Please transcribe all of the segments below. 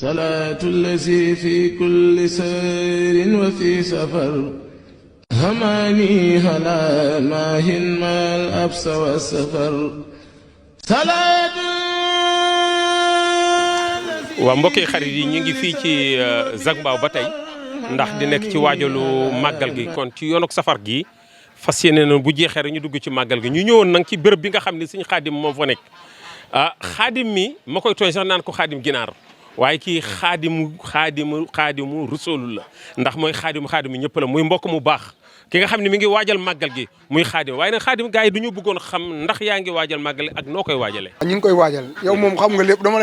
salaatu allazi fi kulli sayrin wa fi safar hamaani halaa maahin maal absa wa safar salaatu. waaw mbokki xarit yi ñu ngi fii ci Zac Mbao ba tey ndax di nekk ci waajalu màggal gi kon ci yoonu safar gi fas yéene na bu jeexee rek ñu dugg ci màggal gi ñu ñëwoon nag ci béréb bi nga xam ne suñu xaadim moom fa nekk xaadim mi ma koy tooñ sax naan ko xaadim ginaar waaye kii xaadimu rusoolu la ndax mooy xaadimu ñëpp la muy mbokk mu baax ki nga xam ne mi ngi waajal màggal gi muy xaadim waaye nag xaadim gars yi du ñu bëggoon xam ndax yaa ngi waajal màggal ak noo koy waajalee. ñu ngi koy waajal yow moom xam nga lépp dama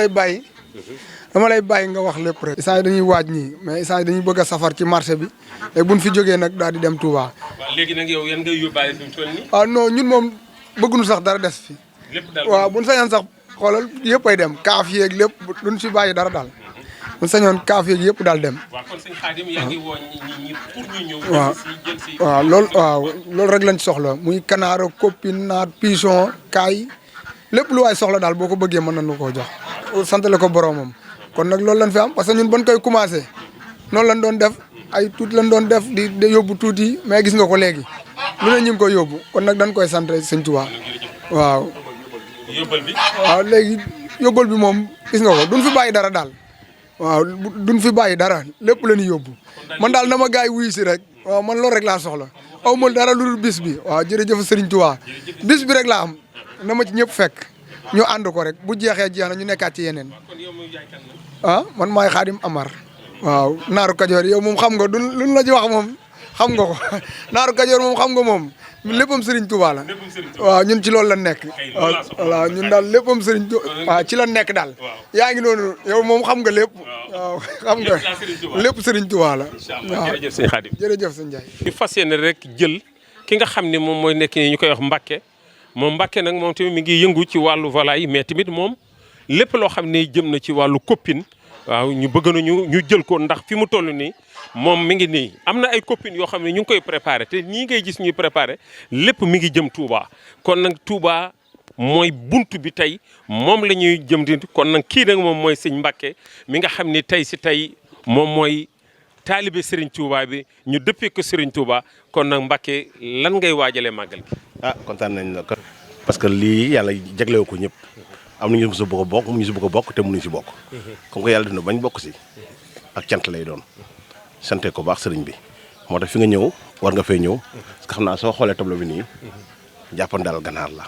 lay bàyyi nga wax lépp rek. instant yi dañuy waaj nii mais instant yi dañuy bëgg a safar ci marché bi léegi buñ fi jógee nag daal di dem Touba. waaw léegi nag yow yan ngay yóbbaale fi mu toll nii. ah non ñun moom bëgguñu sax dara des fi. lépp daal waaw buñ sañoon sax xoolal yëpp ay dem kaaf yeeg lépp duñ si bàyyi dara daal buñ sañoon kaaf yeeg yëpp daal dem. waaw kon sëñ Xaadim yaa ngi woo ñi pour ñu ñëw. waaw loolu rek lañ soxla muy kanaara copine naat pigeon kaay lépp lu waay soxla daal boo ko bëggee mën nañu koo jox. santale ko boromam kon nag loolu lañ fi am parce que ñun ban koy commencé noonu lañ doon def ay tuuti lañ doon def di yóbbu tuuti mais gis nga ko léegi lu ne ñu ngi koy yóbbu kon nag dañ koy sant sëñ Tuubaa waaw. yóbbal bi. waaw léegi yóbbal bi moom gis nga ko duñ fi bàyyi dara daal waaw duñ fi bàyyi dara lépp la ñuy yóbbu man daal na ma gars yi wuyu si rek waaw man loolu rek laa soxla aw ma dara lu dul bis bi waaw jërëjëf Serigne Touba bis bi rek laa am na ma ci ñëpp fekk ñu ànd ko rek bu jeexee jeex na ñu nekkaat ci yeneen man maay Xaadim Amar waaw naaru Kajoor yow moom xam nga luñ la ci wax moom xam nga ko naaru Kajoor moom xam nga moom léppam Serigne Touba la waaw ñun ci loolu la nekk waaw ñun daal léppam Serigne Touba waaw ci la nekk daal yaa ngi noonu yow moom xam nga lépp waaw xam nga lépp Serigne Touba la waaw jërëjëf sëñ Xaadim jërëjëf sëñ Ndiaye ñu fas yéene rek jël ki nga xam ne moom mooy nekk nii ñu koy wax Mbacke moom Mbacke nag moom tamit mi ngi yëngu ci wàllu volaille mais tamit moom lépp loo xam ne jëm na ci wàllu copine waaw ñu bëgg nañu ñu jël ko ndax fi mu toll nii moom mi ngi nii am na ay copines yoo xam ne ñu ngi koy préparé te nii ngay gis ñuy préparé lépp mi ngi jëm Touba kon nag Touba mooy buntu bi tey moom la ñuy jëm di kon nag kii nag moom mooy sëñ Mbacke mi nga xam ni tey si tey moom mooy taalibe Serigne Touba bi ñu dëppee ko Serigne Touba kon nag Mbacke lan ngay waajalee màggal gi. kontaan nañ la parce que lii yàlla jaglewu ko ñëpp am na ñu si bëgg a bokk mu ñu si bëgg a bokk te mënuñu si bokk comme que yàlla dina bañ bokk si ak cant lay doon sante ko baax sëriñ bi moo tax fi nga ñëw war nga fay ñëw parce que xam naa soo xoolee tableau bi nii jàppandal ganaar la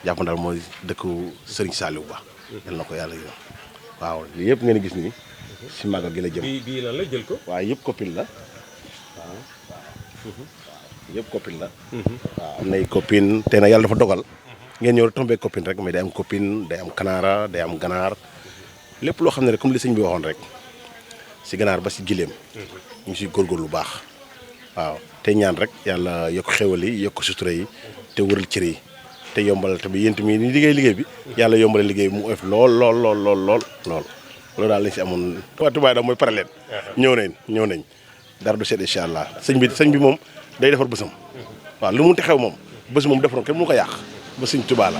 jàppandal mooy dëkku sëriñ Saliou Ba yal na ko yàlla yoon waaw lii yëpp ngeen gis nii si màggal gi la jëm bii lan la jël ko waaw yëpp copine la waaw yëpp copine la waaw am nay copine te nag yàlla dafa dogal ngeen ñëw rek tombé copine rek mais day am copine day am kanaara day am ganaar lépp loo xam ne rek comme li sëñ bi waxoon rek si ganaar ba si gileem ñu ngi siy góorgóorlu lu baax waaw te ñaan rek yàlla yokk xéwal yi yokk sutura yi te wëral cër yi te yombal tamit yéen tamit ni liggéey bi yàlla yombale liggéey bi mu oyof lool loolu daal lañ si amoon waa Touba daal mooy pare leen ñëw nañ dara du seet incha allah sëñ bi moom day defar bësam waaw lu mu te xew moom bës moom defaroon kenn mu ko yàq ba sëñ Touba la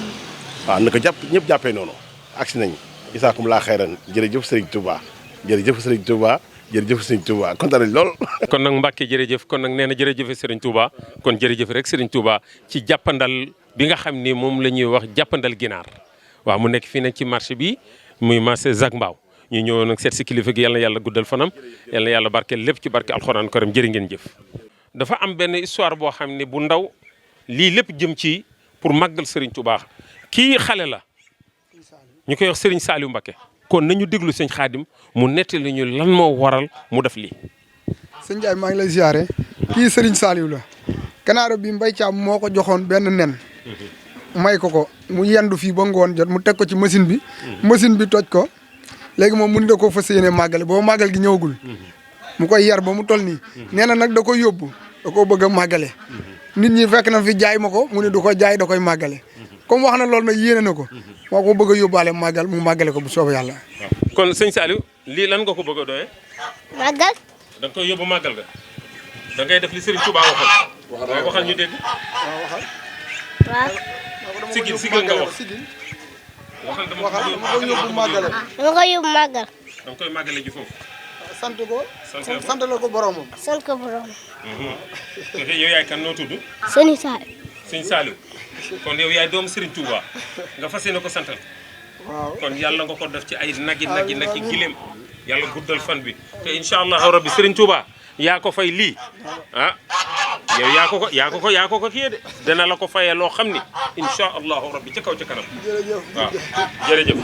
waaw na ko ñëpp jàppee noonu agsi nañ isaakum laa xayran jërëjëf Serigne Touba jërëjëf Serigne Touba jërëjëf Serigne Touba kontaan nañ lool. kon nag Mbacke jërëjëf kon nag nee na jërëjëf Serigne Touba kon jërëjëf rek Serigne Touba ci jàppandal bi nga xam ni moom la ñuy wax jàppandal ginaar waaw mu nekk fii nag ci marché bi muy marché Zac Mbao ñu ñëwoon nag seet si kilifa gi yal na yàlla guddal fanam yal na yàlla barkeel lépp ci barke alxuraan karim jërë ngeen jëf. dafa am benn histoire boo xam ne bu ndaw lii lépp jëm ci pour màggal Serigne Touba kii xale la ñu koy wax Serigne Saliou Mbacke kon nañu déglu sëñ Xaadim mu nettali ñu lan moo waral mu def lii. sëñ Ndiaye maa ngi lay ziare kii Serigne Saliou la kanaara bi Mbaye Thiam moo ko joxoon benn nen may ko mu yendu fii ba ngoon jot mu teg ko ci machine bi toj ko léegi moom mun da koo fas yéene màggale boobu màggal gi ñëwagul mu koy yar ba mu toll nii nee na nag da koy yóbbu da koo bëgg a màggale nit ñi fekk na fi jaay ma ko mu ne du ko jaay da koy màggale comme wax na loolu nag yéene na ko moo ko bëgg a yóbbaale màggal mu màggale ko bu soobee yàlla. kon sëñ Saliou lii lan nga ko bëgg a doyee. màggal. da nga koy yóbbu màggal ga da ngay def li Serigne Touba waxal. waxal ñu dégg. waaw waxal. waaw. sigil nga wax. sigil waxal dama waxal dama ko yóbbu màggale. dama ko yóbbu màggal. da nga koy màggale ji foofu. sant ko. sant la ko boromam. sant ko borom. yow yaay kan noo tudd. Sëñ Saliou. Sëñ Saliou kon yow yaay doomu Serigne Touba nga fas yéene ko santal. waaw kon yàlla nga ko def ci ay nagi gileem yàlla guddal fan bi te incha allahu rabbi Serigne Touba yaa ko fay lii ah yow yaa ko kii de dana la ko fayee loo xam ni incha allahu rabbi ca kaw ca kanam. jërëjëf waaw jërëjëf.